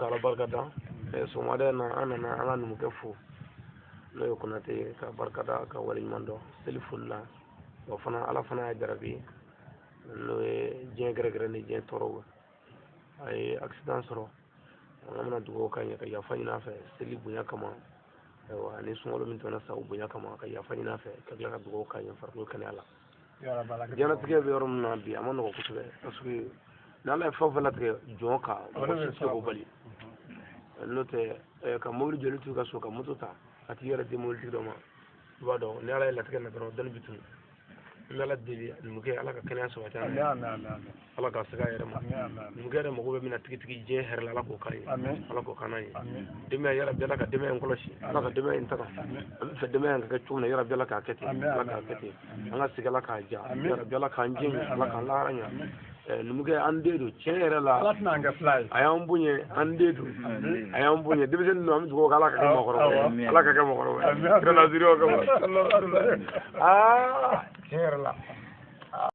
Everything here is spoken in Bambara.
Ala barika da. Sɔgɔmada in na an nana an ka numukɛ fo, n'o ye Konate ye, ka barika da, ka waleɲuman dɔn seli foli la. Wa fana Ala fana y'a jarabi, n'o ye diɲɛ gɛrɛgɛrɛ ni diɲɛ tɔɔrɔw ye. A ye accident sɔrɔ, an bɛna dugawu k'a ɲɛ ka yafa ɲini a fɛ seli bonya kama. Ayiwa, ani sunkalo min tɛmɛna sa, o bonya kama, ka yafa ɲini a fɛ, ka tila ka dugawu k'a ɲɛ farikolo kɛnɛya la. Diɲɛlatigɛ bɛ yɔrɔ min na bi, a ma nɔgɔn kosɛbɛ, parce que n'Ala ye fɛn o fɛn latigɛ jɔn kan, mɔgɔ si tɛ se k'o bali. N'o tɛ, ka mobili jɔli to i ka so, ka moto ta ka t'i yɛrɛ di mobilitigi dɔ ma, i b'a dɔn ni Ala ye latigɛ na dɔrɔn, dɔnni bɛ tunu. N bɛ Ala deli, numukɛ, Ala ka kɛnɛya sabati an ye, Ala ka segin a yɛrɛ ma. Numukɛ yɛrɛ mago bɛ min na tigitigi diɲɛ hɛrɛ la, Ala k'o k'an ye, Ala k'o k'an ye. Denbaya, yarabi Ala ka denbaya in kɔlɔsi, Ala ka denbaya in taga. An bɛ fɛ denbaya in ka kɛ cogo min na, yarabi Ala k'a kɛ ten, Ala k'a kɛ ten. An ka sigi, Ala k'a diya, yarabi Ala k'an jɛ ɲɛ, Ala k'an lahara ɲɛ. Numukɛ, an den don tiɲɛ yɛrɛ la, a y'an bonya, an den don, a y'an bonya. Denmisɛnnin ninnu, an bɛ dugawu kɛ, Ala ka kɛ mɔgɔkɔrɔba ye, Ala ka kɛ mɔgɔkɔrɔba ye, kira nasiriw kama. Aa, tiɲɛ yɛrɛ la.